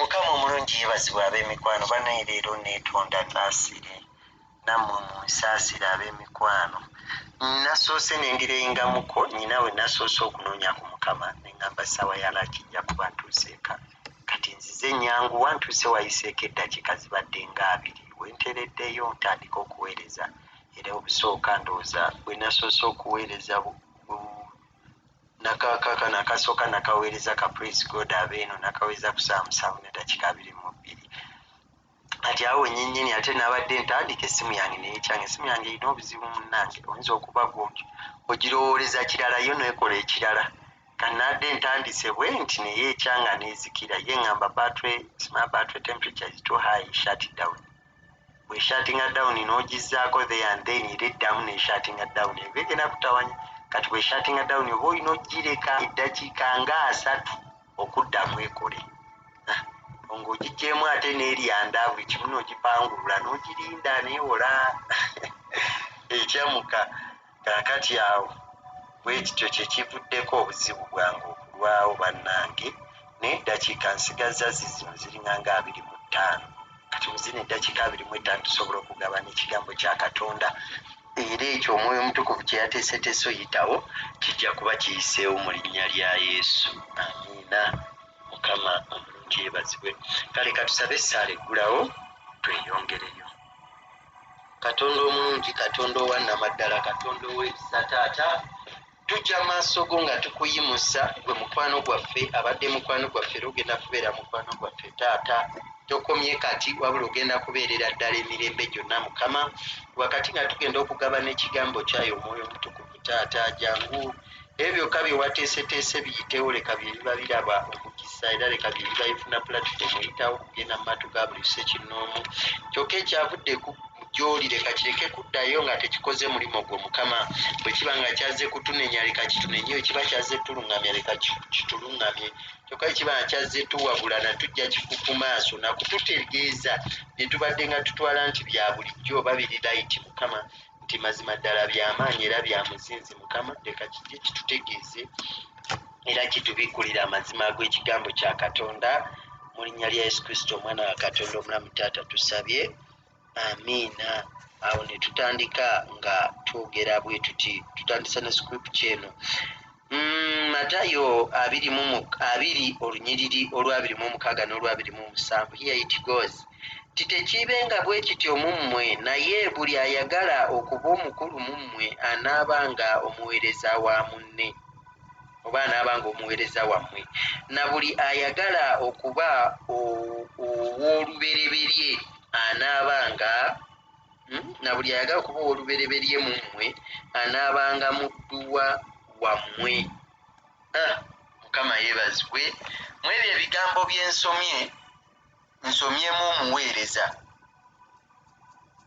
Mukama omulungi yeebazibwe. Ab'emikwano banaye, leero neetonda, nsaasire, nammwe munsaasire ab'emikwano. Nasoose nendireyingamuko nyina we nasoose okunoonya ku Mukama, neŋŋamba ssaawa ya laki nja kuba ntuuse eka. Kati nzize nyanguwa, ntuuse wayiseeko eddakiika zibadde nga 20. Wentereddeyo ntandika okuweereza, era obusooka ndowooza bwe nasoose okuweereza nakakakano akasooka nakaweereza ka Praise God abeeno, nakaweereza ku ssaawa 7:22. Kati awo wenyennyini ate nabadde ntandika, essimu yange neyekyanga. Essimu yange erina obuzibu munnange, oyinza okuba ogirowooleza kirala, yo nekola ekirala. Kanadde ntandise bwe nti neyeekyanga nezikira. Ye ŋŋamba battery, smart battery temperature is too high, shut down. Bweshuttinga down n'ogizzaako there and then, era eddamu neshuttinga down, eba egenda kutawanya. Kati bweshuttinga down oba olina ogireka eddakiika nga 30 okuddamu ekole. Ah, ng'ogiggyemu ate n'eryanda buli kimu, n'ogipangulula n'ogirinda neewola ekyamuka. Kaakati awo bwe kityo kye kivuddeko obuzibu bwange okulwawo bannange, naye eddakiika nsigazza zizino ziringa nga 25. Kati mu zino eddakiika 25 tusobola okugabana ekigambo kya Katonda, era ekyo Omwoyo Omutukuvu kye yateeseteese oyitawo kijja kuba kiyiseewo mu linnya lya Yesu. Amiina. Mukama omulungi yeebazibwe. Kale katusabe essaala eggulawo tweyongereyo. Katonda omulungi, Katonda owannamaddala, Katonda ow'ekisa, Taata, tujja maaso go nga tukuyimusa. Gwe mukwano gwaffe, abadde mukwano gwaffe, era ogenda kubeera mukwano gwaffe. Taata, tokomye kati, wabula ogenda kubeerera ddala emirembe gyonna. Mukama, wakati nga tugenda okugabana ekigambo kyayo, Omwoyo Omutukuvu, Taata, jangu. Ebyo byokka bye wateeseteese biyitewo. Leka bye biba biraba omukisa, era leka bye biba bifuna platform eyitawo okugenda mu matu ga buli ssekinnoomu. Kyokka ekyavudde gy'oli leka kireke kuddayo nga tekikoze mulimu gwo. Mukama, bwe kiba nga kyazze kutunenya, leka kitunenye. Bwe kiba kyazze tuluŋŋamya, leka kituluŋŋamye. Kyokka bwe kiba nga kyazze tuwabula natujja kifu ku maaso nakututegeeza bye tubadde nga tutwala nti bya bulijjo oba biri light, Mukama, nti mazima ddala byamaanyi era bya muzinzi. Mukama, leka kijje kitutegeeze era kitubikkulira amazima ag'ekigambo kya Katonda. Mu linnya lya Yesu Kristo, omwana wa Katonda omulamu, Taata, tusabye, amiina. Awo ne tutandika nga twogera bwe tuti, tutandisa ne scripture eno. Matayo 22, olunyiriri olw'26 n'olw'27. Here it goes: ti tekiibenga bwe kityo mu mmwe, naye buli ayagala okuba omukulu mu mmwe anaabanga omuweereza wa munne, oba anaabanga omuweereza wammwe, na buli ayagala okuba ow'olubereberye anaabanga na buli ayagala okuba ow'olubereberye mu mmwe anaabanga muddu wa wammwe. Ah, Mukama yeebazibwe. Mu ebyo ebigambo bye nsomye, nsomyemu omuweereza,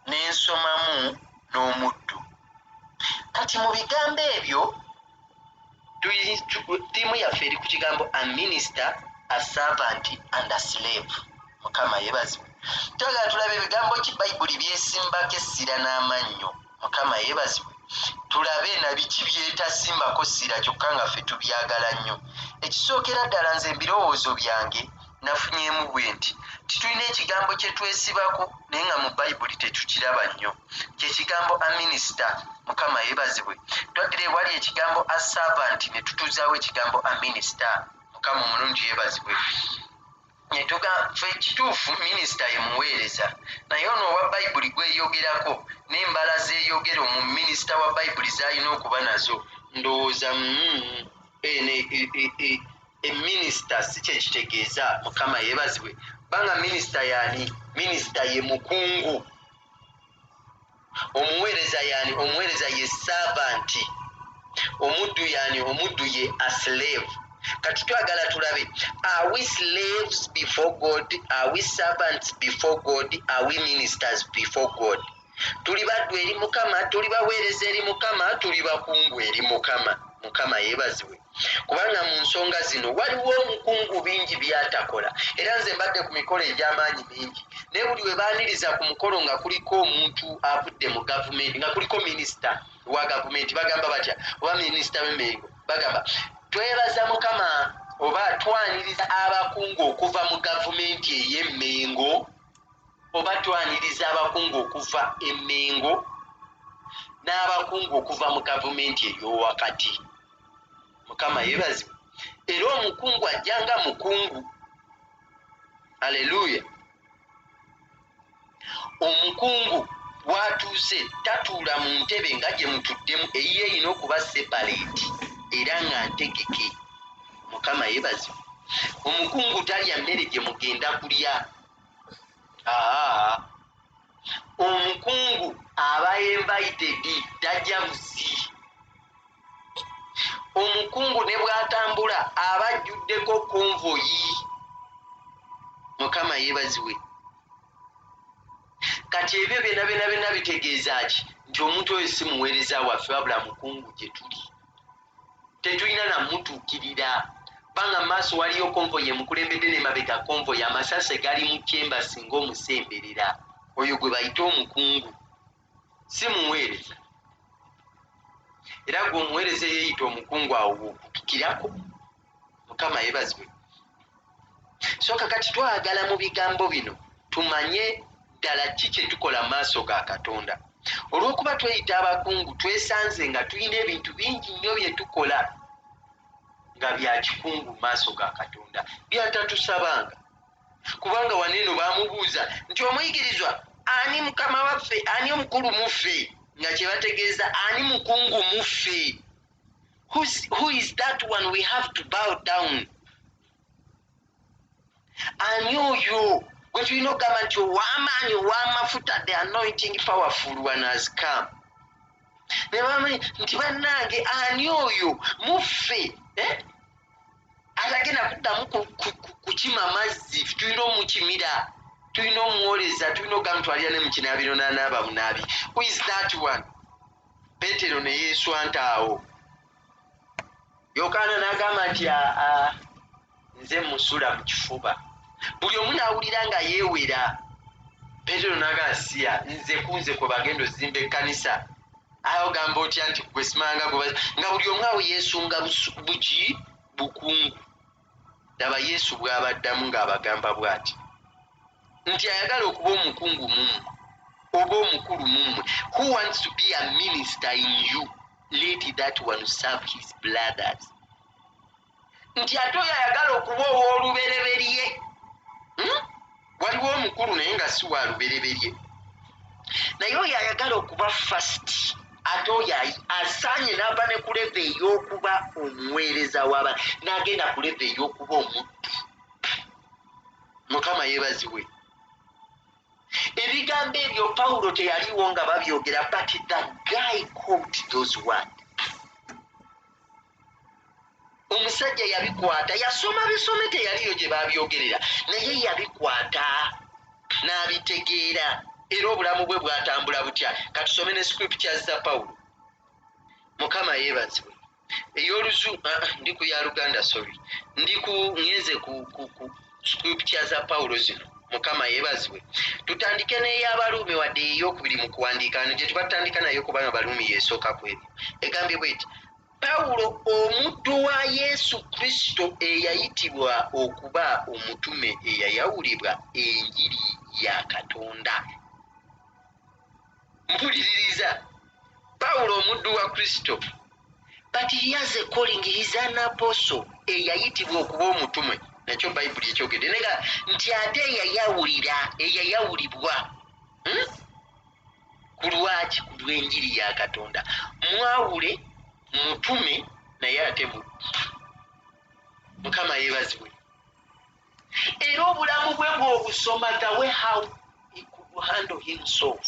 ne nsomamu n'omuddu. Kati mu bigambo ebyo, theme yaffe eri ku kigambo a minister, a servant and a slave. Mukama yeebazibwe. Twagala tulaba ebigambo ki Bayibuli byesimbako essira n'amannyo. Mukama yeebazibwe. Tulabe na biki byetasimbako ssira, kyokka nga ffe tubyagala nnyo. Ekisookera ddala, nze ebirowoozo byange nafunyeemu bwe nti titulina ekigambo kye twesibako, naye nga mu Bayibuli tetukiraba nnyo, kyekigambo a minister. Mukama yeebazibwe. Twaddira ewali ekigambo a servant ne tutuzaawo ekigambo a minister. Mukama omulungi yeebazibwe. Fe kituufu minisita ye muweereza, naye ono owa Bayibuli gweyogerako n'embala zeeyogera omu minisita wa Bayibuli z'alina okuba nazo, ndowooza eminisita si kyekitegeeza. Mukama yeebazibwe. Kubanga minisita yaani? Minisita ye mukungu. Omuweereza yaani? Omuweereza ye servant. Omuddu yaani? Omuddu ye a slave. Kati twagala tulabe, are we slaves before God? Are we servants before God? Are we ministers before God? Tuli baddu eri Mukama? Tuli baweereza eri Mukama? Tuli bakungu eri Mukama? Mukama yeebazibwe. Kubanga mu nsonga zino waliwo omukungu bingi byatakola. Era nze mbadde ku mikolo egy'amaanyi mingi, naye buli we baaniriza ku mukolo nga kuliko omuntu avudde mu gavumenti, nga kuliko minisita wa gavumenti, bagamba batya? Oba minisita w'emirimu, bagamba, "Twebaza Mukama Oba twaniriza abakungu okuva mu gavumenti ey'Emmengo, oba twaniriza abakungu okuva Emmengo n'abakungu okuva mu gavumenti ey'owakati. Mukama yeebazibwe. Era omukungu ajja nga mukungu. Aleluya. Omukungu watuuse tatuula mu ntebe nga gye mutuddemu, eyiye erina okuba separate era nga ntegeke. Mukama yeebazibwe. Omukungu talya mmere gye mugenda kulya. Aa, omukungu aba invited, tajja buzi. Omukungu ne bw'atambula aba ajjuddeko convoy. Mukama yeebazibwe. Kati ebyo byonna byonna byonna bitegeeza ki? Nti omuntu oyo si muweereza waffe, wabula mukungu gye tuli. Tetulina namutuukirira, kubanga mu maaso waliyo convoy emukulembedde, nemabega convoy, amasasi gali mu kyemba singa omusemberera. Oyo gwe bayita omukungu, si muweereza. Era gwe omuweereza eyeeyita omukungu, awo wokutukirako. Mukama yeebazibwe. So kakati twagala mu bigambo bino tumanye ddala ki kye tukola mu maaso ga Katonda. Olw'okuba tweyita abakungu, twesanze nga tulina ebintu bingi nnyo bye tukola nga bya kikungu mu maaso ga Katonda, byatatusabanga. Kubanga waneeno bamubuuza nti, "Omuyigirizwa, ani mukama waffe? Ani omukulu muffe?" Nga kyebategeeza, ani mukungu muffe? Who is that one we have to bow down? Ani oyo gwe tulina okugamba nti ow'amaanyi, ow'amafuta, the anointing, powerful one has come? Ne bamanyi nti, bannange, ani oyo muffe, eh? Atagenda kuddamu kukima mazzi, tulina omukimira, tulina omuwoleza, tulina ogamutwalira ne mukinaabiro n'anaaba bunaabi. Who is that one? Peetero ne yeeswanta awo. Yokaana n'agamba nti, "Aa, nze musula mu kifuba." Buli omu n'awulira nga yeewera. Peetero n'agamba, "Siya nze, kunze kwe bagenda ozimba ekkanisa. Aye ogamba otya nti gwe simanga?" Nga buli omu awo yeesunga buki bukungu. Laba Yesu bw'abaddamu ng'abagamba bw'ati nti, "Ayagala okuba omukungu mummwe oba omukulu mummwe, who wants to be a minister in you, let that one serve his brothers." Nti ate oyo ayagala okuba ow'olubereberye, Waliwo omukulu naye nga si wa lubereberye, naye oyo ayagala okuba first, ate oyo asaanye n'ava ne ku level ey'okuba omuweereza w'abaana n'agenda ku level ey'okuba omuddu. Mukama yeebazibwe. Ebigambo ebyo Pawulo teyaliwo nga babyogera, but the guy caught those word. Omusajja yabikwata, yasoma bisome, teyaliyo gye babyogerera, naye yabikwata n'abitegeera. Era obulamu bwe bwatambula butya? Katusome ne scriptures za Pawulo. Mukama yeebazibwe. Ey'oluzu, ah, ah, ndi ku ya Luganda, sorry, ndi ku ngenze ku scripture za Pawulo zino. Mukama yeebazibwe. Tutandike n'ey'Abaluumi, wadde eyokubiri mu kuwandiika ano gye tuba tutandika nayo, kubanga Baluumi yeesooka ku ebyo. Egambye bweti: "Pawulo, omuddu wa Yesu Kristo, eyayitibwa okuba omutume, eyayawulibwa enjiri ya Katonda." Mpuliririza. Pawulo omuddu wa Kristo, but he has a calling, he's an apostle, eyayitibwa okuba omutume, nakyo Bayibuli ekyogedde nega nti ate eyayawulira, eyayawulibwa, Ku lwaki? Ku lw'enjiri ya Katonda. Mwawule mutume naye ate muddu. Mukama yeebazibwe. Era obulamu bwe bw'obusoma, the way how he could handle himself,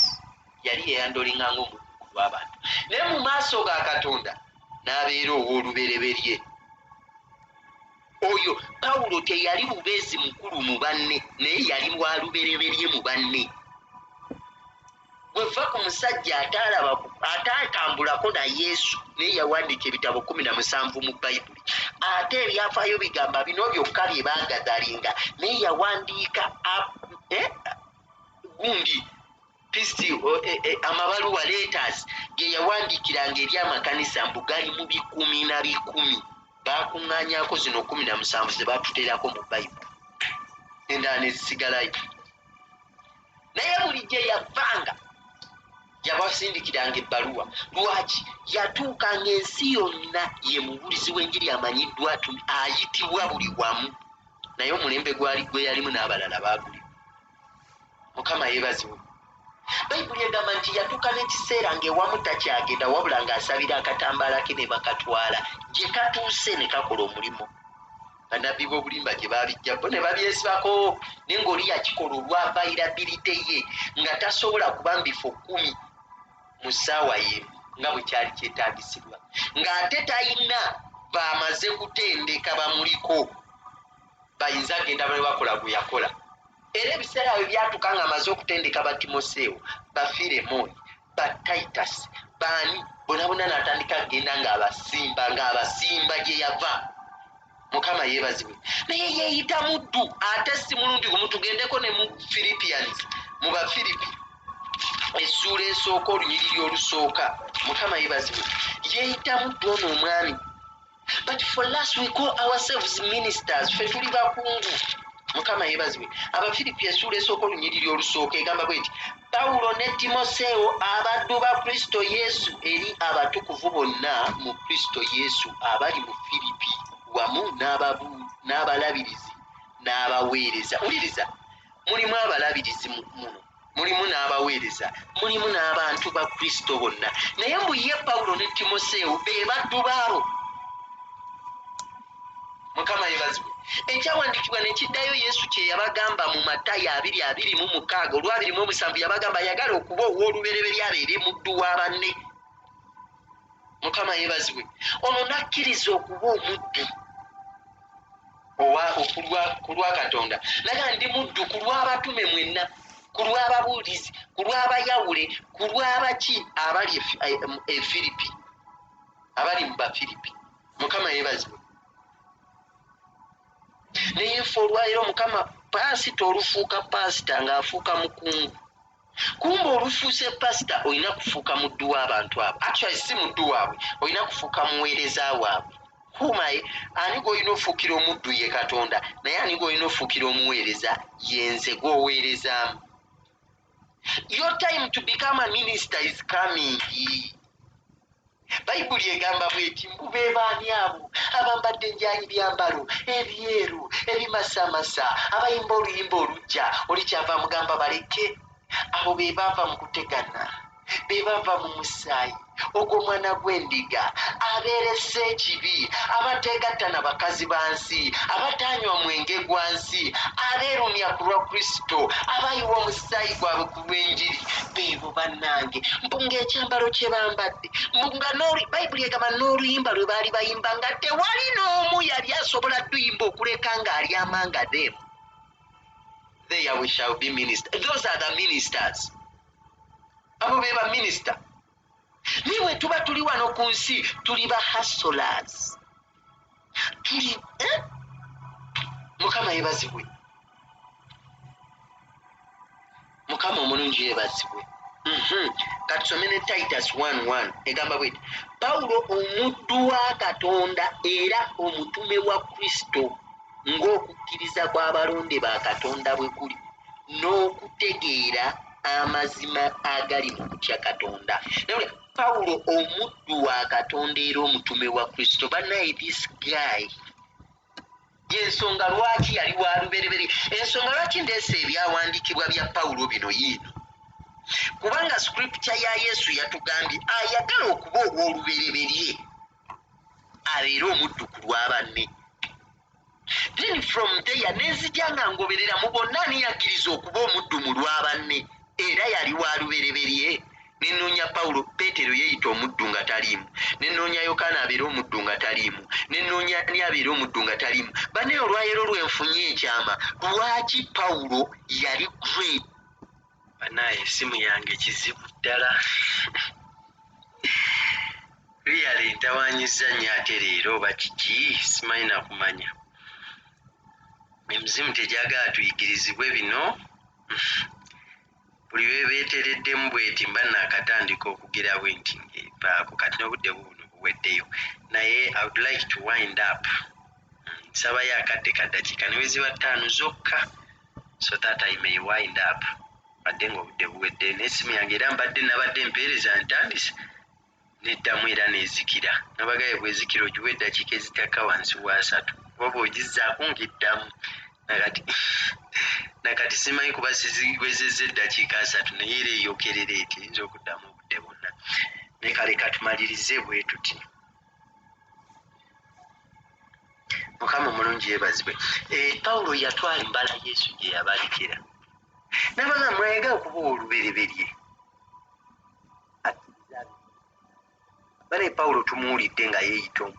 yali yeyandolinga ng'omuddu lw'abantu, naye mu maaso ga Katonda n'abeera ow'olubereberye. Oyo Pawulo teyali bubeezi mukulu mu banne, naye yali wa lubereberye mu banne. Bweva ku musajja ataalaba, ataatambulako na Yesu, naye yawandiika ebitabo 17 mu Bayibuli, ate ebyafaayo bigamba bino byokka bye baagadalinga, naye yawandiika gundi pisti, amabaluwa, letters ge yawandiikiranga eri amakanisa, mbu gali mu bikumi na bikumi. Bakuŋŋaanyako zino 17 ze batuteerako mu Bayibuli, endala ne zisigalayo. Naye buli gye yavanga yabasindikiranga ebbaluwa. Lwaki? Yatuukanga ensi yonna, ye mubuulizi w'enjiri amanyiddwa, ayitibwa buli wamu, naye omulembe gwali gwe yalimu n'abalala baaguli. Mukama yeebazibwe. Bayibuli egamba nti yatuuka n'ekiseera ng'ewamu takyagenda, wabula ng'asabira akatambaala ke ne bakatwala gye katuuse ne kakola omulimu. Bannabbi b'obulimba gye babijja bo ne babyesibako, naye ng'oli yakikola olwa availability ye, nga tasobola kuba mu bifo 10 mu ssaawa y'emu nga bwe kyali kyetaagisibwa, ng'ate talina bamaze kutendeka bamuliko bayinza agenda bwe bakola gwe yakola. Era ebiseera byo byatuuka ng'amaze okutendeka ba Timoseewo, ba Firemooni, ba Titus, baani bona bona, n'atandika kugenda ng'abasimba, ng'abasimba gye yava. Mukama yeebazibwe. Naye yeeyita muddu, ate si mulundi gumu. Tugendeko ne mu Philippians, mu Bafiripi essuula esooka, olunyiriri olusooka. Mukama yeebazibwe. Yeeyita muddu ono omwami. "But for us, we call ourselves ministers." Ffe tuli bakungu. Mukama yeebazibwe. Abafiripi essuula esooka, olunyiriri olusooka egamba bweti: "Pawulo ne Timoseewo, abaddu ba Kristo Yesu, eri abatukuvu bonna mu Kristo Yesu abali mu Firipi, wamu n'abalabirizi n'abaweereza." Wuliriza, mulimu abalabirizi muno, mulimu n'abaweereza, mulimu n'abantu ba Kristo bonna, naye mbu ye Pawulo ne Timoseewo be baddu baabo. Mukama yebazibwe. Ekyawandiikibwa ne kiddayo, Yesu kye yabagamba mu Matayo 2:26 olwa 27, yabagamba ayagala okuba ow'olubereberye abeere muddu wa banne. Mukama yeebazibwe. Ono nakkiriza okuba omuddu ku lwa Katonda, naga ndi muddu ku lw'abatume mwenna, ku lw'ababuulizi, ku lw'abayawule, ku lw'abaki abali e Firipi, abali mu Bafiripi. Mukama yeebazibwe. Naye ffe olwaliro, Mukama, paasita olufuuka paasita ng'afuuka mukungu, kumba olufuuse pasita olina kufuuka muddu w'abantu abo. Actually si muddu waabwe, olina kufuuka muweereza waabwe. Kumaye ani gw'olina ofuukira omuddu? Ye Katonda. Naye ani gw'olina ofuukira omuweereza? Yenze gw'oweerezaamu. Your time to become a minister is coming. Bayibuli egamba bweti: mbu be baani abo abambadde enjayi, byambalo ebyeru ebimasamasa, abayimba oluyimba olujja? Oli kyava mugamba baleke abo, be baava mu kutegana, be bava mu musaayi ogw'omwana gw'endiga, abeeresa ekibi, abateegatta na bakazi ba nsi, abatanywa mwenge gwa nsi, abeerumya ku lwa Kristo, abayiwa omusaayi gwabwe ku lw'enjiri. Beebo bannange, mbu ng'ekyambalo kye bambadde, mbu nga Bayibuli egamba n'oluyimba lwe baali bayimba nga tewali n'omu yali asobola dduyimba okuleka ng'ali among them. There we shall be minister. Those are the ministers. Abo be baminisita. Naye bwe tuba tuli wano ku nsi, tuli ba hustlers, tuli, eh? Mukama yebazibwe. Mukama omulungi yebazibwe. Katusome ne Titus 1:1, egamba bweti: "Pawulo, omuddu wa Katonda era omutume wa Kristo, ng'okukkiriza kw'abalonde ba Katonda bwe kuli n'okutegeera amazima agali mu kutya Katonda." Naye Pawulo, omuddu wa Katonda era omutume wa Kristo, bannaye, this guy, yensonga lwaki yali wa lubereberye. Ensonga lwaki ndeesa ebyawandiikibwa bya Pawulo bino yiino, kubanga scripture ya Yesu yatugambye ayagala okuba ow'olubereberye abeere omuddu ku lw'abanne. Then from there nenzija nga ngoberera mu bonna ani yakkiriza okuba omuddu mu lw'abanne era yali wa lubereberye. Nenoonya Pawulo. Peetero yeeyita omuddu nga taliimu. Nenoonya Yokaana abeere omuddu nga taliimu. Nenoonya ani abeere omuddu nga taliimu. Bannaye, olwaleero lwenfunye ekyama lwaki Pawulo yali great. Banaye, essimu yange kizibu ddala, really ntawaanyizza nnyo ate leero oba kiki, simanyi nakumanya. Emizimu tegyagala tuyigirizibwe bino. Buli lwebeetereddemu bweti mba naakatandika okugira bwe nti ng'evaako. Kati n'obudde bubuno buwedde. Guweddeyo, naye I would like to wind up. Nsabayo akadde ka ddakiika ne bwe ziba 5 zokka, so that I may wind up, badde nga obudde buweddeyo. N'essimu yange era mbadde nabadde mpeereza, ntandise neddamu era neezikira. Nabagaye bwezikira ogiwa eddakiika ezitakka wansi wa 30, oba bw'ogizzaako ng'eddamu. Nakati simanyi kuba siziwezezza eddakiika 30, naye era eyokerera eti eyinza okuddamu obudde bwonna. Naye kale katumalirize bwe tuti. Mukama omulungi yeebazibwe. Pawulo yatwala embala Yesu gye yabalekera, n'abagamba mwayagala okuba olubereberye. Bale Pawulo tumuwulidde nga yeeyita omu.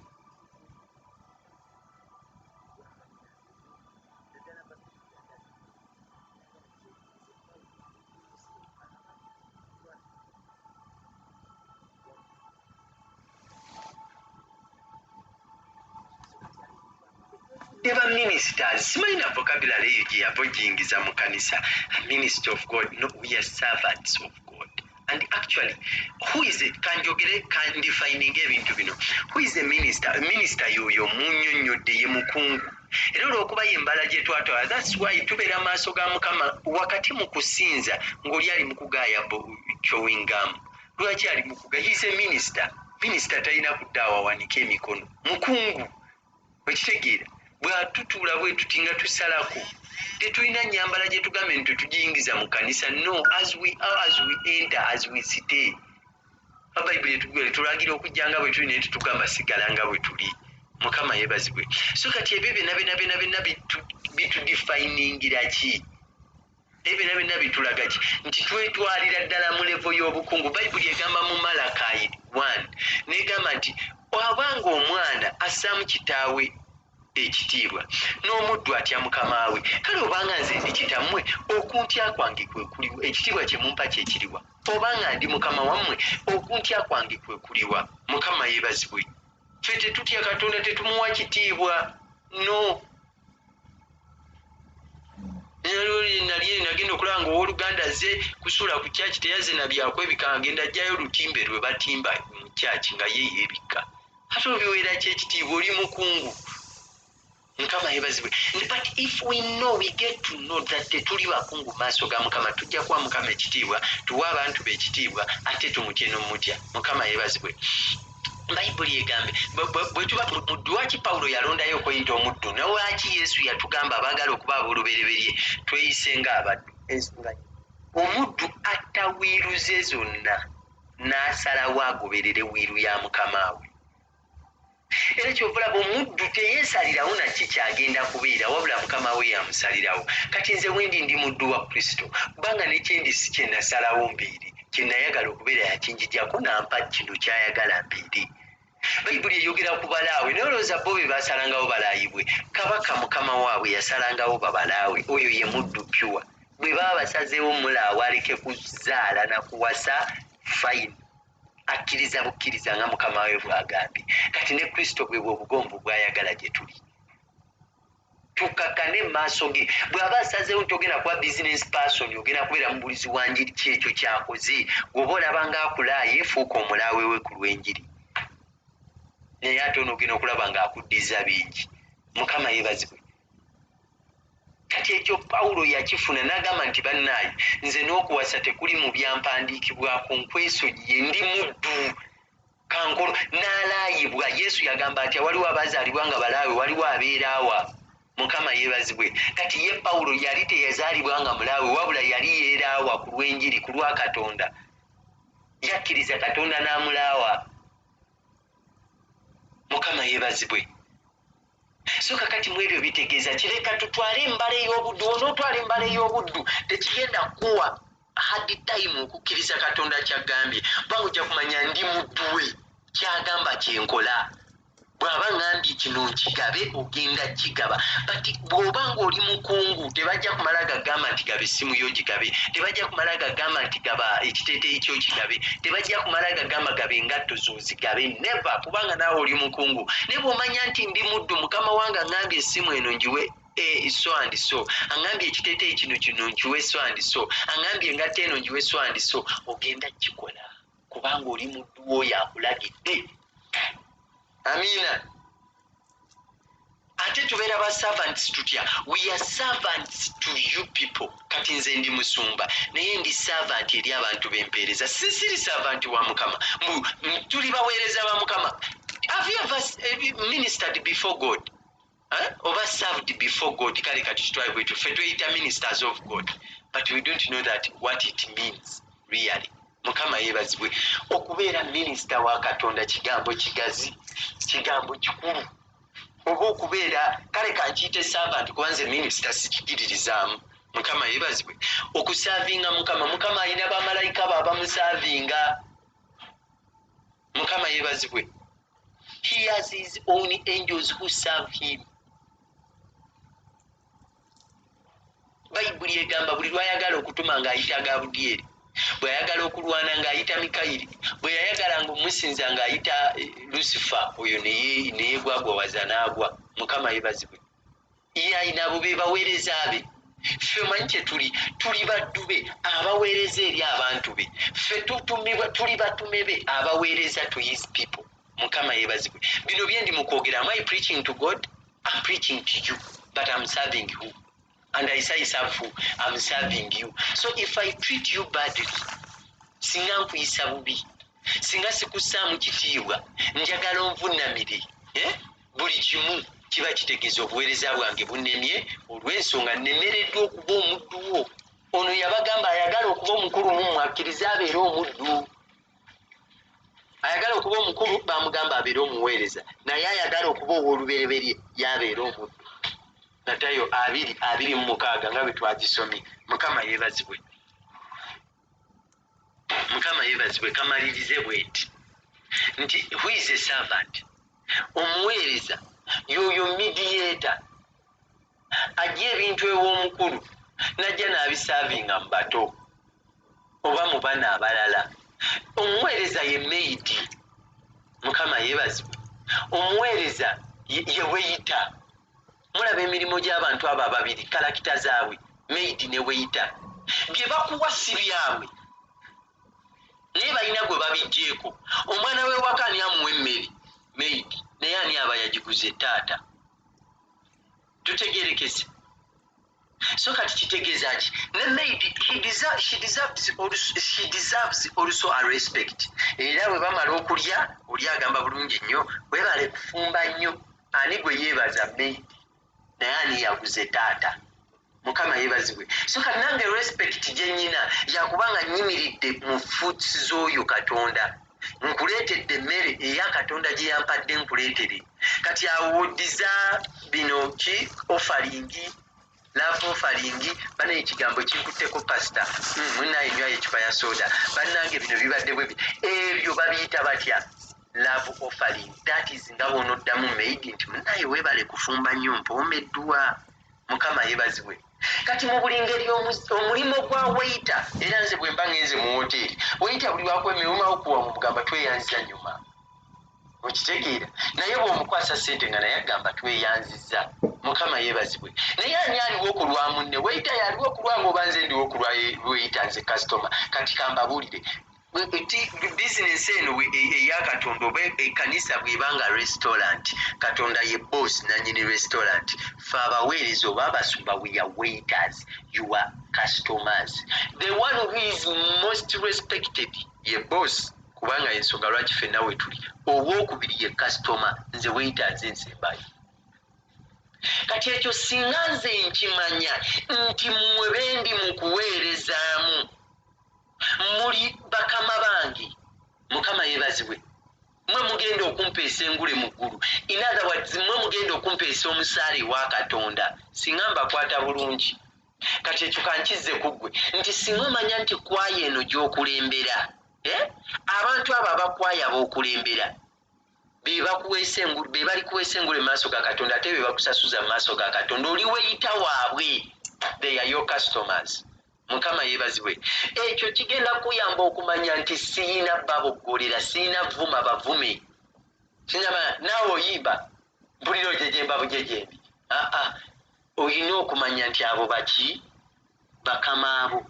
Ba ministers, simanyi na vocabulary eyo gye yava ogiyingiza mu kanisa. A minister of God? No, we are servants of God. And actually, who is it? Kanjogere, kandefininga ebintu bino. Who is a minister? A minister yoyo munnyonnyodde, ye mukungu. Era olw'okuba ye embala gye twatwala, that's why tubeera maaso ga Mukama wakati mu kusinza ng'oli ali mu kugaaya chewing gum. Lwaki ali mu kugaaya? He is a minister. Minister talina kudda awawanika emikono, mukungu. Okitegeera? Bw'atutuula bwe tuti nga tusalako, tetulina nnyambala gye tugambe nti tetugiyingiza mu kanisa. No, as we are, as we enter, as we stay. Bayibuli etugamba, tulagira okujja nga bwe tuli, naye tetugamba sigala nga bwe tuli. Mukama yeebazibwe. So kati ebyo byonna byonna byonna byonna bitudefiningira ki? Ebyo byonna byonna bitulaga ki? Nti twetwalira ddala mu level y'obukungu. Bayibuli egamba mu Malakayi 1, n'egamba nti obanga omwana assaamu kitaawe ekitiibwa, n'omuddu atya mukama we, kale obanga nze ndi kitammwe, okuntya kwange kwe kuliwa? Ekitiibwa kye mumpa kye kiriwa? Obanga ndi mukama wammwe, okuntya kwange kwe kuliwa? Mukama yeebazibwe. Ffe tetutya Katonda, tetumuwa kitiibwa. No, nali nagenda okulaba nga owooluganda azze kusuula ku kyaki, teyazze na byakwebika, agenda ajjayo olutimbe lwe batimba mu kyaki nga ye yeebikka. Ate obiweera ki ekitiibwa? Oli mukungu. Mukama yeebazibwe. But if we know, we get to know that tetuli bakungu mu maaso ga Mukama, tujja kuwa Mukama ekitiibwa, tuwe abantu be ekitiibwa, ate tumutye n'omutya. Mukama yeebazibwe. Bayibuli egambe bwe tuba muddu, lwaki Pawulo yalondayo okweyita omuddu? Ne lwaki Yesu yatugamba abaagala okuba ab'olubereberye tweyise ng'abaddu? Ensonga omuddu atta will ze zonna n'asalawo agoberere will ya mukama we. Era kyova olaba omuddu teyeesalirawo naki kyagenda kubeera, wabula mukama we yamusalirawo. Kati nze wendi ndi muddu wa Kristo, kubanga nekyendi si kye nasalawo mbeere, kye nayagala okubeera yakinjijjako nampa kino kyayagala mbeere. Bayibuli eyogera ku balaawe, naye olowooza bo be basalangawo balaayibwe? Kabaka mukama waabwe yasalangawo babalaawe. Oyo ye muddu pure. Bwe baba basazeewo mulaawe aleke kuzaala na kuwasa, fine, akkiriza bukkiriza nga mukama we bw'agambye. Kati ne Kristo bwe bwe obugonvu bw'ayagala gye tuli, tukakkane mu maaso ge. Bw'aba asazeewo nti ogenda kuba business person, ogenda kubeera mubulizi wa njiri, kyekyo kyakoze. Bw'oba olaba ng'akulaaye, fuuka omulaawe we ku lw'enjiri, naye ate onoogenda okulaba ng'akuddiza bingi. Mukama yeebazibwe. Kati ekyo Pawulo yakifuna n'agamba nti bannaaye, nze n'okuwasa tekuli mu byampandiikibwako, nkwesonyiye, ndi muddu kankolo. N'alaayibwa. Yesu yagamba nti waliwo abazaalibwa nga balaawe, waliwo abeeraawa. Mukama yeebazibwe. Kati ye Pawulo yali teyazaalibwa nga mulaawe, wabula yali yeeraawa ku lw'enjiri, ku lwa Katonda. Yakkiriza Katonda n'amulaawa. Mukama yeebazibwe. So kakati mu ebyo bitegeeza kireka tutwale embala ey'obuddu. Onootwala embala ey'obuddu, tekigenda kuwa hard time okukkiriza Katonda kyagambye, kubanga ojja kumanya ndi muddu we, kyagamba kyenkola. Bw'aba ŋŋambye kino nkigabe, ogenda kigaba. But bw'oba ng'oli mukungu, tebajja kumala gagamba nti gaba essimu yo gigabe, tebajja kumala gagamba nti gaba ekiteeteeyi kyo kigabe, tebajja kumala gagamba gaba engatto zozigabe, never, kubanga naawe oli mukungu. Naye bw'omanya nti ndi muddu, mukama wange aŋŋambye essimu eno ngiwe so and so, aŋŋambye ekiteeteeyi kino kino nkiwe so and so, aŋŋambye engatto eno ngiwe so and so, ogenda kikola kubanga oli muddu w'oyo akulagidde. Amiina. Ate tubeera ba servants tutya? We are servants to you people. Kati nze ndi musumba, naye ndi servant eri abantu bempeereza. Sisiri servant wa Mukama. Tuli baweereza ba Mukama. Have you ever ministered before God? Eh? Oba served before God? Kale kati kitwale bwetu, ffe tweyita ministers of God, but we don't know that what it means really. Mukama yeebazibwe. Okubeera minisita wa Katonda kigambo kigazi, kigambo kikulu. Oba okubeera, kale kankiyite servant, kuba nze minisita sikikiririzaamu. Mukama yeebazibwe. Okusaavinga Mukama, Mukama alina bamalayika be abamusaavinga. Mukama yeebazibwe. He has his own angels who serve him. Bayibuli egamba buli lwayagala okutuma ng'ayita Gabudyeri, bw'ayagala okulwana ng'ayita Mikayiri, bwe yayagalanga omusinza ng'ayita Lusifa, oyo neyegwagwawaza n'agwa. Mukama yebazibwe. Ye alina abo be baweereza be. Ffe omanyi kye tuli? Tuli baddu be abaweereza eri abantu be. Ffe tutumibwa, tuli batume be abaweereza to his people. Mukama yebazibwe. Bino bye ndi mu kwogera, am I preaching to God? I'm preaching to you, but I'm serving who? And I say serve who? I'm serving you. So if I treat you badly, singa nkuyisa bubi, singa sikussaamu kitiibwa, njagala onvunnamire, eh? Buli kimu kiba kitegeeza obuweereza bwange bunnemye, olw'ensonga nnemereddwa okuba omuddu wo. Ono yabagamba ayagala okuba omukulu mummwe akkirize abeere omuddu. Ayagala okuba omukulu bamugamba abeere omuweereza, naye ayagala okuba ow'olubereberye yabeere omuddu. Matayo 2:26 nga bwe twagisomye. Mukama yeebazibwe. Mukama yeebazibwe. Kamalirize bweti nti who is a servant? Omuweereza yoyo mediator, ajja ebintu ew'omukulu najja n'abisaavinga mu bato oba mu bana abalala. Omuweereza ye maid. Mukama yeebazibwe. Omuweereza ye waiter. Mulaba emirimu gy'abantu abo ababiri, character zaabwe, maid ne waiter. Bye bakuwa si byabwe, naye balina gwe babijjeeko. Omwana w'ewaka ani amuwa emmere? Maid. Naye ani aba yagiguze? Taata. Tutegerekese. So kati kitegeeza ki? Ne maid, she deserves also a respect. Era bwe bamala okulya, oli agamba bulungi nnyo, webale kufumba nnyo. Ani gwe yeebaza? Maid. Naye ani yaguze? Taata. Mukama yeebazibwe. So kati nange respect gye nnyina yakubanga nnyimiridde mu foots z'oyo Katonda, nkuleetedde emmere eya Katonda gye yampadde nkuleetere. Kati awo woddiza bino ki? Offering, love offering. Bana, ekigambo kinkutteko, pasita. Munaye nywayo ecupa ya soda. Bannange, bino bibadde bwe ebyo babiyita batya? Love offering. That is nga bw'onoddamu maid nti munaye weebale kufumba nnyo, mpoomeddwa. Mukama yeebazibwe. Kati mu buli ngeri omulimu gwa waiter, era nze bwe mba ngenze mu woteeri, waiter buli wakwemewuma okuwa mugamba tweyanziza nyuma, okitegeera? Naye bw'omukwasa ssente nga naye agamba tweyanziza. Mukama yeebazibwe. Naye ani aliwo okulwa munne? Waiter yaliwo okulwanga oba nze ndiwo okulwa waiter, nze kasitoma? Kati kambabuulire, bizinesi eno eya Katonda oba ekkanisa bw'ebanga restaurant, Katonda ye boss, nanyini restaurant. Fe abaweereza oba abasumba, we are waiters, you are customers. The one who is most respected ye boss, kubanga ensonga lwaki ffenna we tuli. Owokubiri ye customer, nze waiter, nze nsembayo. Kati ekyo singa nze nkimanya nti mmwe bendi mu kuweerezaamu muli bakama bange, Mukama yeebazibwe, mwe mugenda okumpeesa engule mu ggulu. In other words, mwe mugenda okumpeesa omusaala ewa Katonda singa mbakwata bulungi. Kati ekyo kankizze ku ggwe nti singa omanya nti kwaya eno gy'okulembera, eh? Abantu abo abakwaya b'okulembera be bali kuweesa engule mu maaso ga Katonda, ate be bakusasuza mu maaso ga Katonda. Oli waiter waabwe, they are your customers. Mukama yeebazibwe. Ekyo kigenda kuyamba okumanya nti siyina baboggolera, siyina vuma bavume. Naawe oyimba mpulira ojejemba bujejembi. Aa, olina okumanya nti abo baki? Bakama abo.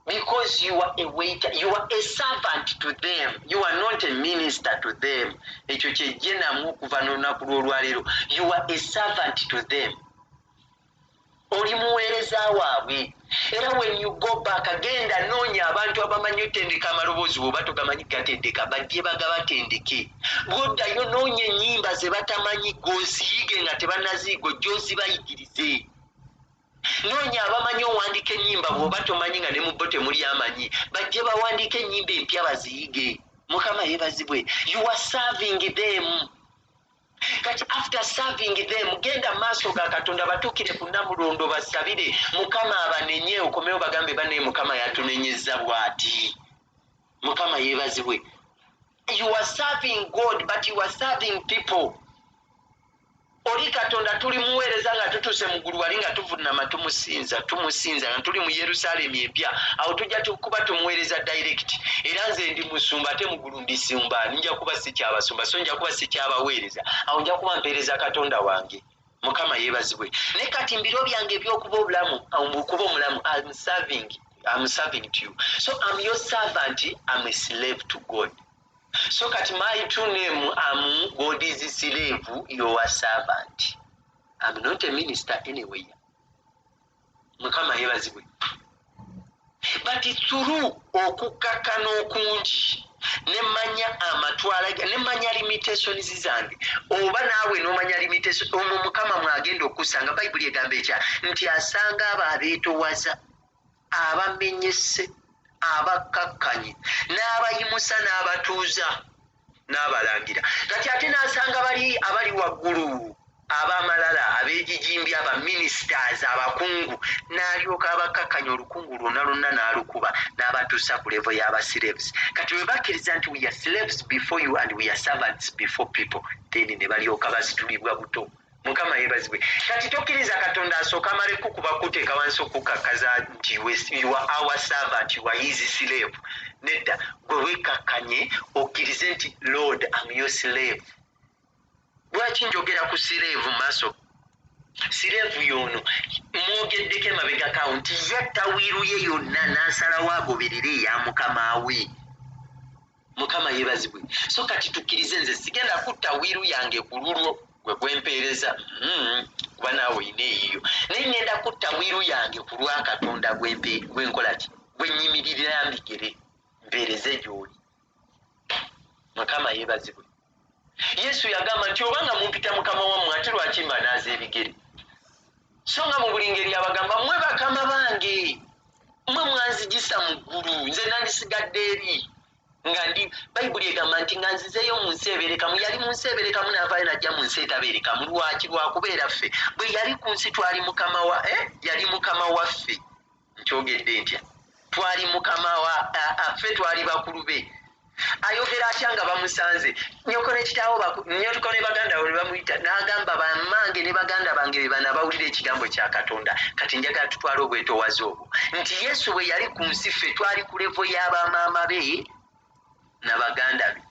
Because you are a waiter, you are a servant to them, you are not a minister to them. Ekyo kyejje namu okuva n'olunaku lw'olwaleero. You are a servant to them, oli muweereza waabwe. Era when you go back, genda noonya abantu abamanyi otendeka amaloboozi. Bwoba togamanyi gatendeka, bajje bagabatendeke. Bwoddayo, noonya ennyimba ze batamanyi, goziyige nga tebanaziiga, ojja ozibayigirize. Noonya abamanyi owandiika ennyimba. Bw'oba tomanyi, nga ne mu bo temuli amanyi, bajje bawandiika ennyimba empya baziyige. Mukama yeebazibwe. You are serving them. Kati after serving them, genda maaso ga Katonda, batuukire ku Namulondo, basabire Mukama abanenye. Okomewo bagambe, "Banaye, Mukama yatunenyeza bw'ati." Mukama yeebazibwe. You are serving God, but you are serving people. Oli Katonda tuli muweereza nga tutuuse mu ggulu wali, nga tuvunama tumusinza, tumusinza nga tuli mu Yerusaalemi empya. Awo tujja kuba tumuweereza direct. Era nze ndi musumba, ate mu ggulu ndisumba, nja kuba sikyabasumba, so nja kuba sikyabaweereza. Awo nja kuba mpeereza Katonda wange. Mukama yeebazibwe. Naye kati mbiro byange ebyokuba obulamu, okuba omulamu, I'm serving, I'm serving to you. So I'm your servant, I'm a slave to God. So kati my true name, am God's slave, your servant. I'm not a minister anyway. Mukama yeebazibwe. But through okukkakana okungi, nemanya amatwala, nemanya limitations zange, oba naawe nomanya limitation omwo Mukama mwagenda okusanga. Bayibuli egamba ekya nti asanga abo abeetowaza, abamenyese, abakkakkanye, n'abayimusa, n'abatuuza, n'abalangira. Kati ate n'asanga bali abali waggulu, ab'amalala, ab'egijimbi, abaministers, abakungu, n'alyoka abakkakkanya olukungu lwonna lwonna, n'alukuba, n'abatuusa ku level y'abaslaves. Kati bwe bakkiriza nti we are slaves before you and we are servants before people, then ne balyoka basitulibwa buto. Mukama yeebazibwe. Kati tokkiriza Katonda asooka amale kukuba, kuteeka wansi, okukakkaza nti you are our servant, you are his slave. Nedda, gwe wekkakkanye, okkirize nti, "Lord, am your slave." Lwaki njogera ku slave maaso? Slave yono mwogeddeko emabegakaawo nti yatta will ye yonna n'asalawo agoberere eya mukama we. Mukama yeebazibwe. So kati tukkirize, nze sigenda kutta will yange ku lulwo gwe gwempeereza, kuba naawe oyina eyiyo, naye ngenda kutta will yange ku lwa Katonda gwenkolaki, gwenyimiririra mbigere mpeereze gy'oli. Mukama yeebazibwe. Yesu yagamba nti, "Obanga mumpita mukama wammwe, ate lwaki mbanaaza ebigere?" So nga mu buli ngeri abagamba, "Mmwe bakama bange, mmwe mwanzigisa mu ggulu, nze nandisigadde eri nga ndi." Bayibuli egamba nti nga nzizeeyo mu nsi ebeerekamu. Yali mu nsi ebeerekamu, n'avaayo najja mu nsi etabeerekamu. Lwaki? Lwakubeera ffe. Bwe yali ku nsi twali mukama wa, eh? Yali mukama waffe. Nkyogedde ntya? Twali mukama wa ffe, twali bakulu be. Ayogera atya nga bamusanze nyoko ne kitaawo, nyoko ne baganda bo ne bamuyita, n'agamba, "Bammange ne baganda bange be bano abawulira ekigambo kya Katonda." Kati njagala tutwale obwetowaze obwo nti Yesu bwe yali ku nsi, ffe twali ku level y'abamaama be nabaganda be.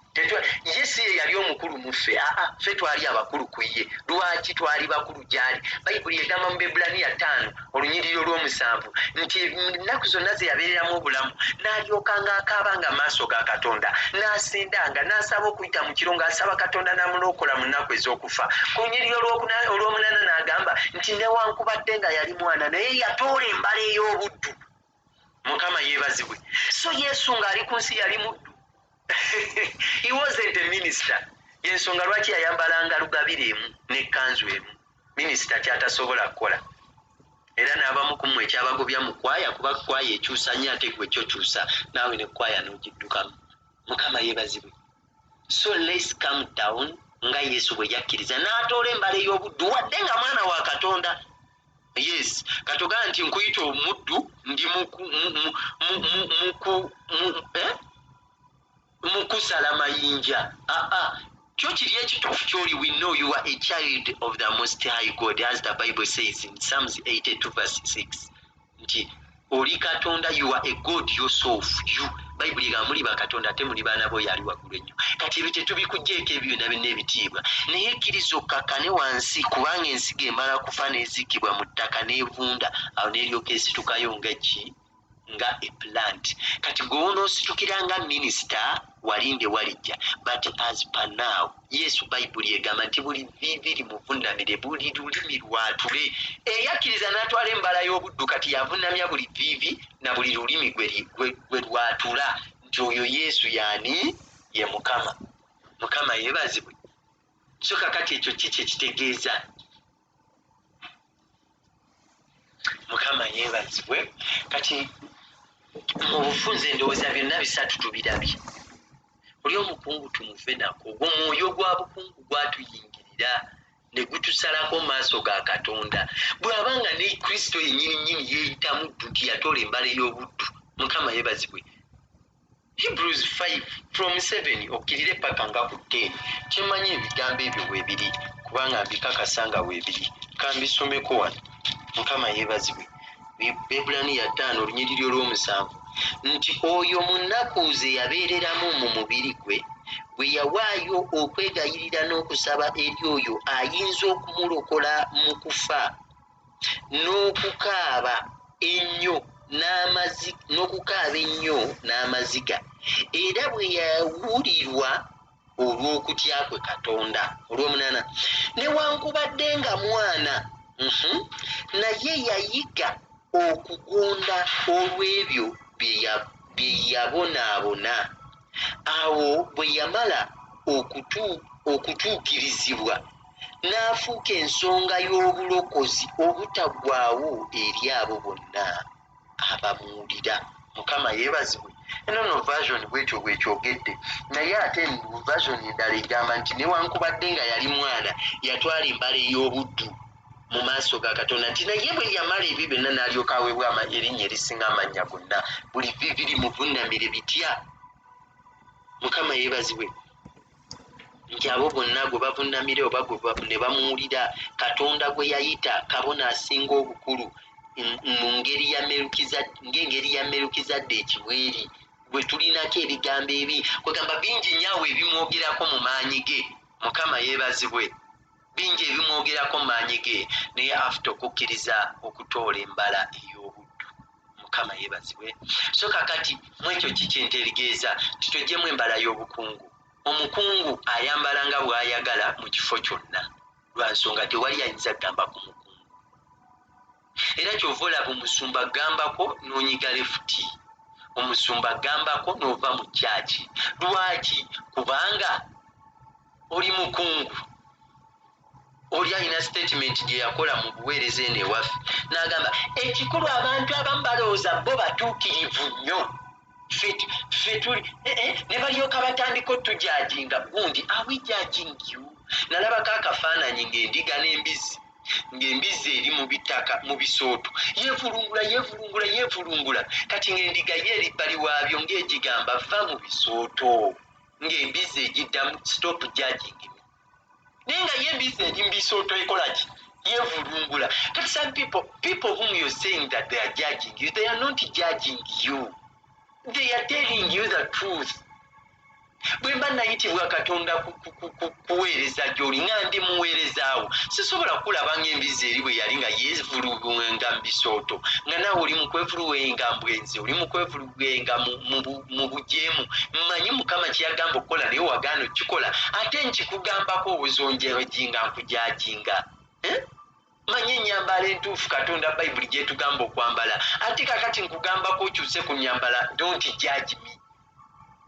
Ye si ye yali omukulu mu ffe, aa, ffe twali abakulu ku ye. Lwaki twali bakulu gyali? Bayibuli egamba mu Bebulaniya 5 olunyiriri olw'omusanvu nti ennaku zonna ze yabeereramu obulamu, n'alyokanga akaabanga maaso ga Katonda, n'asindanga, n'asaba okuyita mu kiro, ng'asaba Katonda n'amulokola mu nnaku ez'okufa. Ku lunyiriri olw'omunaana n'agamba nti newankubadde nga yali mwana, naye yatoola embala ey'obuddu. Mukama yeebazibwe. So Yesu ng'ali ku nsi yali muddu, he wasn't a minister. Yensonga lwaki yayambalanga lugabire emu nekkanzu emu, minisita kyatasobola kukola. Era n'abamu ku mmwe ekyabagobya mu kwaya, kuba kwaya ekyusa nnyo, ate gwe kyokyusa naawe ne kwaya n'ogiddukamu. Mukama yeebazibwe. So let's come down nga Yesu bwe yakkiriza n'atoola embala ey'obuddu, wadde nga mwana wa Katonda. Yes, katogamba nti nkuyita omuddu, ndi eh? Mukusala mayinja. Aa, kyo kiri ekituufu kyoli. We know you are a child of the Most High God, as the Bible says in Psalms 82 verse 6, nti oli Katonda, you are a god yourself. You, Bayibuli egamba, muli bakatonda, ate muli baana bo yali waggulu ennyo. Kati ebyo tetubikugjeeko, ebyo byonna byonna ebitiibwa, naye kkiriza okkakkane wansi, kubanga ensigo emala kufa n'eziikibwa mu ttaka n'evunda, awo n'eryoka esitukayo nga ki? Nga a plant. Kati gwe wonoositukira nga minisita, walinde walijja. But as per now, Yesu, Bayibuli egamba nti buli viivi limuvunamire, buli lulimi lwatule. Eyakkiriza n'atwala embala y'obuddu, kati yavunamya buli viivi na buli lulimi gwe lwatula nti oyo Yesu yaani ye Mukama. Mukama yeebazibwe. So kakati ekyo ki kyekitegeeza? Mukama yeebazibwe. Kati mu bufunze endowooza byonna bisatu tubirabye. Oli omukungu tumuve nako, ogwo mwoyo gwa bukungu gwatuyingirira ne gutusalako maaso ga Katonda. Bw'aba nga ne Kristo yennyini nnyini yeeyita muddu, nti yatoola embala ey'obuddu. Mukama yeebazibwe. Hebrews 5 from 7 okkirire paka nga ku 10. Kyemmanyi ebigambo ebyo weebiri, kubanga mbikakasa nga weebiri. Kambisomeko wano. Mukama yeebazibwe. Bebbulaniya 5 olunyiriri olw'omusanvu, nti oyo mu nnaku ze yabeereramu mu mubiri gwe, bwe yawaayo okwegayirira n'okusaba eri oyo ayinza okumulokola mu kufa, n'okukaaba ennyo n'okukaaba ennyo n'amaziga, era bwe yawulirwa olw'okutya kwe Katonda. Olw'omunaana, newankubadde nga mwana, naye yayiga okugonda olw'ebyo bye yabonaabona. Awo bwe yamala okutuukirizibwa, n'afuuka ensonga y'obulokozi obutaggwaawo eri abo bonna abamuwulira. Mukama yeebazibwe. Eno no version bwetyo bwekyogedde, naye ate version endala egamba nti newankubadde nga yali mwana, yatwala embala ey'obuddu mu maaso ga Katonda, nti naye bwe yamala ebyo byonna n'alyoka aweebwa erinnya erisinga amannya gonna, buli vivi limuvunnamire. Bitya? Mukama yeebazibwe. Nti abo bonna gwe bavunnamire oba ne bamuwulira, Katonda gwe yayita kabona asinga obukulu mu ngeri ya ng'engeri ya Merukizaddeeki bweri, gwe tulinako ebigambo ebi kwegamba bingi nnyo ebimwogerako mu maanyi ge. Mukama yeebazibwe. Bingi ebimwogerako mu maanyi ge, naye after okukkiriza okutoola embala ey'obuddu. Mukama yeebazibwe. So kakati mu ekyo kikyentegeeza nti tweggyemu embala y'obukungu. Omukungu ayambala nga bw'ayagala mu kifo kyonna, lwa nsonga tewali ayinza kugamba ku mukungu. Era kyova olaba omusumba gambako n'onyiga left, omusumba gambako n'ova mu kyaki. Lwaki? Kubanga oli mukungu. Oli alina statement gye yakola mu buweereza eno ewaffe, n'agamba ekikulu abantu abamu balowooza bo batuukirivu nnyo, ffe tuli ne balyoka batandika otujudginga. Gundi, are we judging you? Nalabako akafaananyi ng'endiga n'embizzi, ng'embizzi eri mu bitaka mu bisooto, yeevulungula, yeevulungula, yeevulungula. Kati ng'endiga ye eri bbali waabyo ng'egigamba, "Va mu bisooto," ng'embizzi egiddamu, "Stop judging me." Naye nga ye embizzi eri mu bisooto ekola ki? Yeevulungula. Kati some people whom you're saying that they are judging you, they are not judging you, they are telling you the truth. Bwe mba nayitibwa Katonda kuweereza gy'oli nga ndi muweerezaawo, sisobola kulaba ng'embizzi eri bwe yali nga yeevuluwenga mu bisooto, nga naawe oli mu kwevuluwenga mbwenzi, oli mu kwevuluwenga mu bujeemu. Mmanyi Mukama kyeyagamba okukola, naye wagaana okukikola, ate nkikugambako obuzonjejinga nkujudginga, eh? Manyi ennyambala entuufu Katonda Bayibuli gyetugamba okwambala, ate kakati nkugambako okyuse ku nyambala. Don't judge me.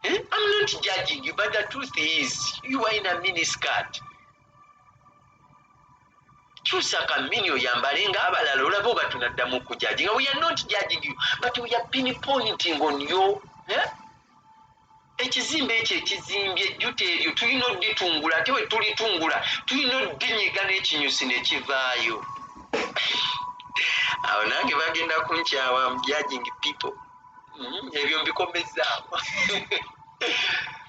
Eh? I'm not judging you, but the truth is you are in a miniskirt. Kyusa kamini oyambale ng'abalala, olaba oba tunaddamu okujudginga. We are not judging you, but we are pinpointing on your, eh? Ekizimbe ekyo ekizimbye ejjuta eryo tulina odditungula, ate we tulitungula tulina oddinyiga n'ekinyusi nekivaayo. Awo nange bagenda kunkyawa judging people. Ebyo mbikomezaawo,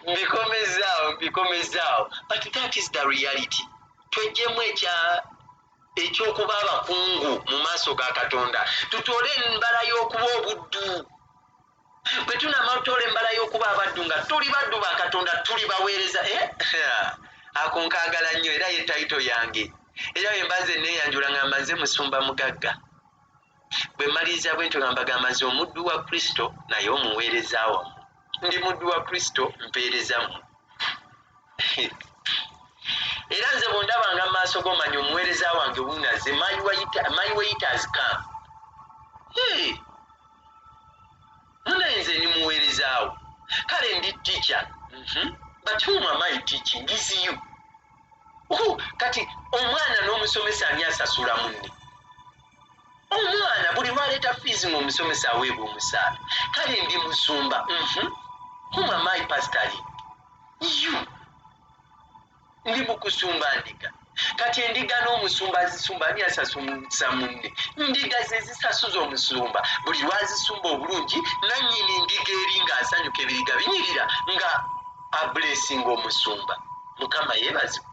mbikomezaawo, mbikomezaawo, but that is the reality. Twejjemu ekyokuba abakungu mu maaso ga Katonda, tutoole embala y'okuba obuddu. Bwe tunamala tutoola embala y'okuba abaddu, nga tuli baddu ba Katonda, tuli baweereza. Eh? Ako nkaagala nnyo, era ye title yange. Era bwe mbaze neeyanjula nga mbaze musumba mugagga. Bwe mmaliriza bwe ntyo nga mbagamba nze omuddu wa Kristo naye omuweereza wammwe. Ndi muddu wa Kristo, mpeereza mmwe. Era nze bw'ondabanga mu maaso go manya omuweereza wange wuuno azze, my waiter has come. Hey! Munaye nze ndi muweerezaawo. Kale ndi teacher. But whom am I teaching? Is you. Kati omwana n'omusomesa ani asasula munne? Omwana buli lwaleeta fiizi ng'omusomesa aweebwa omusaala. Kale ndi musumba. Whom am I pastoring? You. Ndi mu kusumba ndiga. Kati endiga n'omusumba azisumba ani asasuza munne? Ndiga ze zisasuza omusumba. Buli lwazisumba obulungi nannyini ndiga eri ng'asanyuka ebiriga binyirira nga abulesinga omusumba. Mukama yeebazibwe.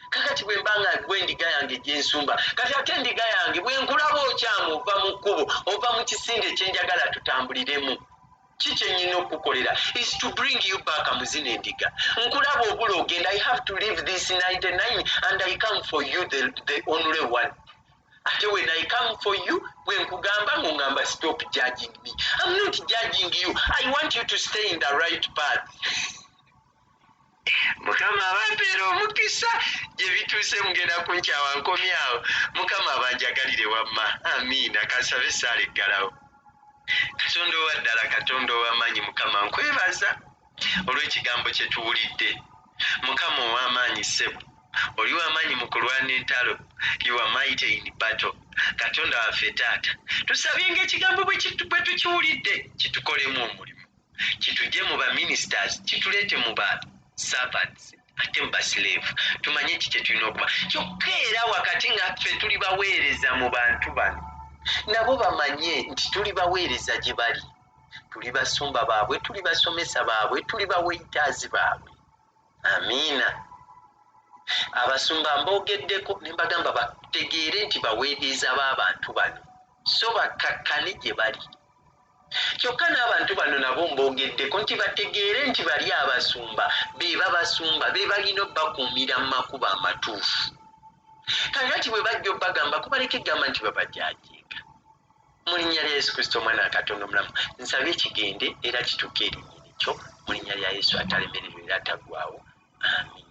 Kakati bwe mba nga gwe endiga yange gy'ensumba, kati ate endiga yange bwe nkulaba okyamu ova mu kkubo, ova mu kisinde kye njagala tutambuliremu, ki kye nnyina okukukolera is to bring you back mu zino endiga. Nkulaba obula ogenda, I have to leave this 99 and I come for you, the only one. Ate when I come for you, bwe nkugamba ng'ongamba stop judging me. I'm not judging you, I want you to stay in the right path. Mukama abampeera omukisa. Gye bituuse mugenda kunkyawa, nkomyawo. Mukama abanjagalire wamma. Amiina. Kansabe essaala eggalawo. Katonda owa ddala, Katonda ow'amaanyi, Mukama nkwebaza olw'ekigambo kye tuwulidde. Mukama ow'amaanyi, ssebo oli w'amaanyi mu kulwana entalo. You are mighty in battle. Katonda waffe, taata, tusabye ng'ekigambo bwe tukiwulidde kitukolemu omulimu, kitujje mu ba ministers, kituleete mu ba servants, ate mu ba slave. Tumanye ki kye tulina okuba. Kyokka era wakati nga ffe tuli baweereza mu bantu bano, nabo bamanye nti tuli baweereza gye bali, tuli basumba baabwe, tuli basomesa baabwe, tuli bawaiters baabwe. Amiina. Abasumba mboogeddeko ne mbagamba bategeere nti baweereza b'abantu bano, so bakkakkane gye bali. Kyokka n'abantu bano nabo mboogeddeko nti bategeere nti bali abasumba be babasumba, be balina obbakuumira mu makubo amatuufu. Kakati bwe bajja obbagamba kubaleka egamba nti babajajinga. Mu linnya lya Yesu Kristo omwana wa Katonda omulamu, nsabye kigende era kituuke eri nnyini kyo mu linnya lya Yesu atalemererwa era ataggwaawo. Amiina.